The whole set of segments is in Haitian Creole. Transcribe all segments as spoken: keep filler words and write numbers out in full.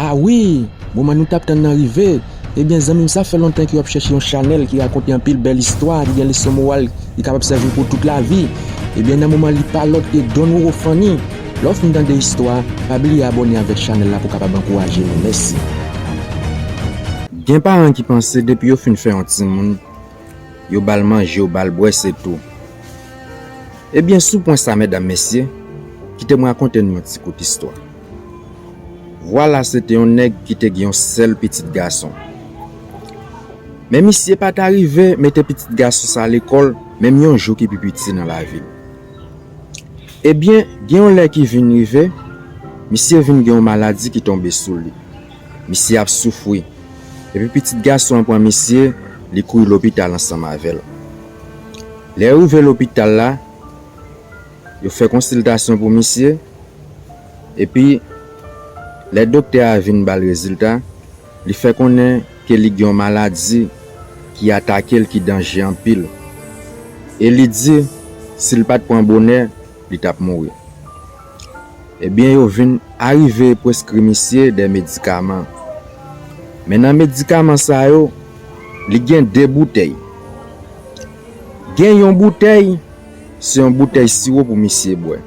A wi, moman nou t ap tann nan rive. Ebyen, zanmi m, sa fè lontan ke w ap chèche yon chanèl ki rakonte anpil bèl istwa, ki gen leson moral, ki kapab sèvi w pou tout lavi. Ebyen, nan moman li pa lòt ke Don Roro Fanny. Lè w fin tande istwa, pa bliye abòne avèk chanèl la pou w kapab ankouraje nou. Mèsi. Gen paran ki panse depi yo fin fè yon timoun, yo ba l manje, yo ba l bwè, se tou. Ebyen, sou pwen sa, medam, mesye, kite m rakonte nou yon ti kout istwa. Vwala, se te yon nèg ki te gen yon sèl pitit gason. Men misye pa t arive mete pitit gason sa lekòl, menm yon jou ki pi piti nan lavi l. Ebyen, gen yon lè ki vin rive, misye vin gen yon maladi ki tonbe sou li. Misye ap soufri. Epi pitit gason an pran misye, li kouri lopital ansanm avè l. Lè yo rive lopital la, yo fè konsiltasyon pou misye, epi lè doktè a vin ba l rezilta, li fè konnen ke li gen yon maladi ki atake l ki danje anpil. E li di, si l pa t pran bonè, li t ap mouri. Ebyen, yo vin arive preskri misye de medikaman. Men nan medikaman sa yo, li gen de boutèy. Gen yon boutèy, se yon boutèy siwo pou misye bwè.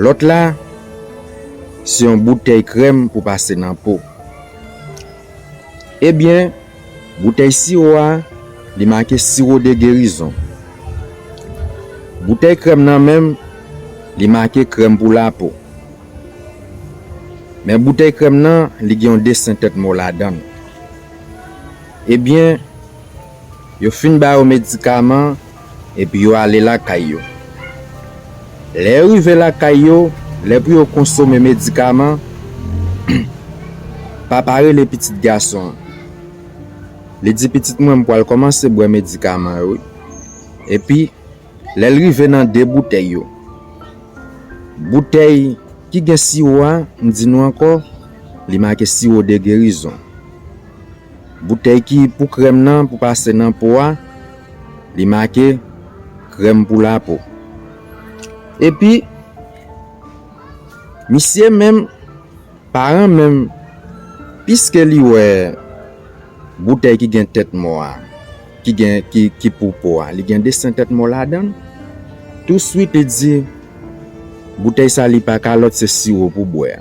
Lòt la, se yon boutèy krèm pou pase nan po. Ebyen, boutèy siwo a, li make sirop de guérison. Boutèy krèm nan menm, li make krèm pou lapo. Men boutèy krèm nan, li gen yon desen tèt mò ladan l. Ebyen, yo fin ba yo medikaman, epi yo ale lakay yo. Lè yo rive lakay yo, lè pou yo konsome medikaman, papa rele pitit gason an. Li di, pitit mwen, m pral kòmanse bwè medikaman yo, wi. Epi, lè l rive nan de boutèy yo, boutèy ki gen siwo a, m di nou ankò, li make sirop de guérison. Boutèy ki pou krèm nan, pou pase nan po a, li make krèm pou lapo. Epi, misye menm, paran menm, piske li wè boutèy ki gen tèt mò a, ki gen, ki, ki pou po a, li gen desen tèt mò ladan l, touswit li di, boutèy sa li pa ka lòt, se siwo pou bwè a.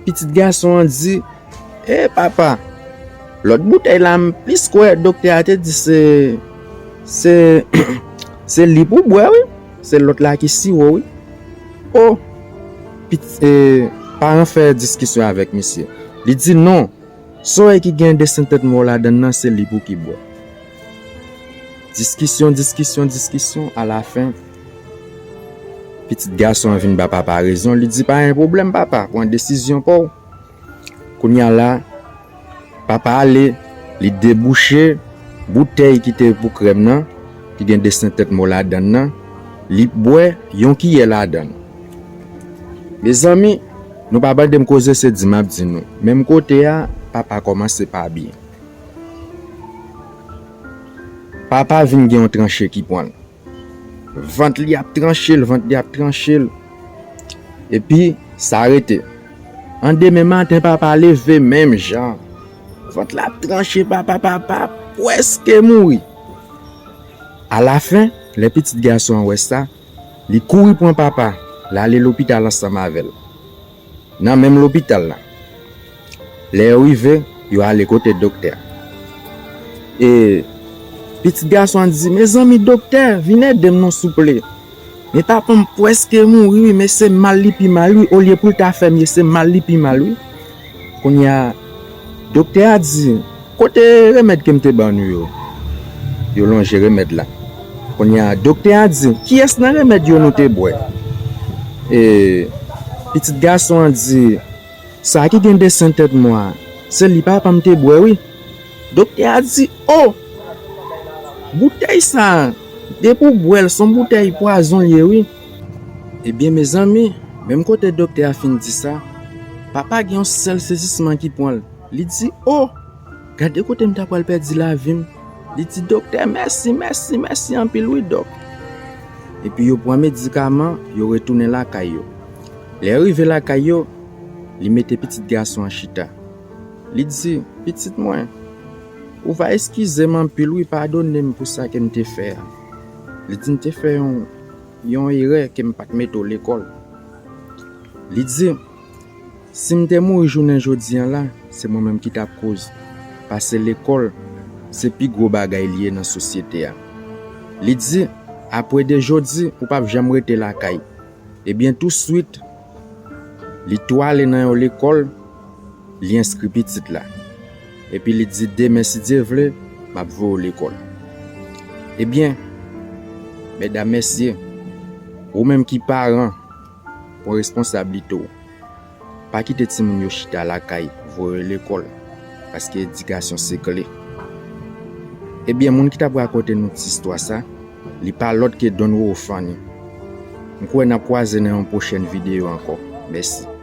Pitit gason an di, e papa, lòt boutèy la, m plis kwè doktè a te di se, se, se li pou bwè, wi. Se lòt la ki siwo, wi. O, pit-, e, paran fè diskisyon avèk misye. Li di, non, sa w wè ki gen desen tèt mò ladan l nan, se li pou ki bwè. Diskisyon, diskisyon, diskisyon, alafen, pitit gason an vin ba papa rezon, li di, pa gen pwoblèm, papa, pran desizyon pa w. Kounye a la, papa ale, li debouche boutèy ki te pou krèm nan, ki gen desen tèt mò ladan l nan, li bwè yon kiyè ladan l. Mezanmi, nou pa mande m koze, se di m ap di nou. Menm kote a, papa kòmanse pa byen. Papa vin gen yon tranche ki pran l. Vant li ap tranche l, vant li ap tranche l. Epi, sa rete. An demen maten, papa leve menm jan. Vant la ap tranche, papa, papa prèske mouri. Alafen, lè pitit gason an wè sa, li kouri pran papa, l ale lopital ansanm avè l. Nan menm lopital la. Lè yo rive, yo ale kote doktè. E pitit gason an di, mezanmi, doktè, vin ede m non, souple. Men papa m prèske mouri, wi, men se mal li pi mal, wi. Olye pou l ta fè mye, se mal li pi mal, wi. Kounye a, doktè a di, kote remèd ke m te ban nou yo? Yo lonje remèd la. Kounye a, doktè a di, kiyès nan remèd yo nou te bwè? E pitit gason an di, sa ki gen desen tèt mò a, se li papa m te bwè, wi. Doktè a di, o! Boutèy sa a, depi w bwè l, se yon boutèy pwazon l ye, wi. Ebyen, mezanmi, menm kote doktè a fin di sa, papa gen yon sèl sezisman ki pran l. Li di, o! Gade kote m ta pral pèdi lavi m. Li di, doktè, mèsi, mèsi, mèsi anpil, wi, dòk. Epi yo pran medikaman, yo retounen lakay yo. Lè yo rive lakay yo, Li mete pitit gason an chita. Li di, "Pitit mwen, ou va eskize m anpil wi, padone m pou sa ke m te fè a." Li di, "M te fè yon, yon erè ke m pa t mete w lekòl." Li di, "Si m te mouri jounen jodi a la, se mwen menm ki t ap koz. Pase lekòl, se pi gwo bagay li ye nan sosyete a." Li di, "Apre de jodi, ou p ap janm rete lakay." Ebyen, touswit, li tou ale nan yon lekòl, li enskri pitit la. Epi li di, "Demen, si Dye vle, m ap voye w lekòl." Ebyen, medam, mesye, ou menm ki paran, pran responsablite w. Pa kite timoun yo chita lakay, voye yo lekòl, paske edikasyon se kle. Ebyen, moun ki t ap rakonte nou ti istwa sa, li pa lòt ke Don Roro Fanny. M kwè n ap kwaze nan yon pwochèn videyo ankò. Mèsi.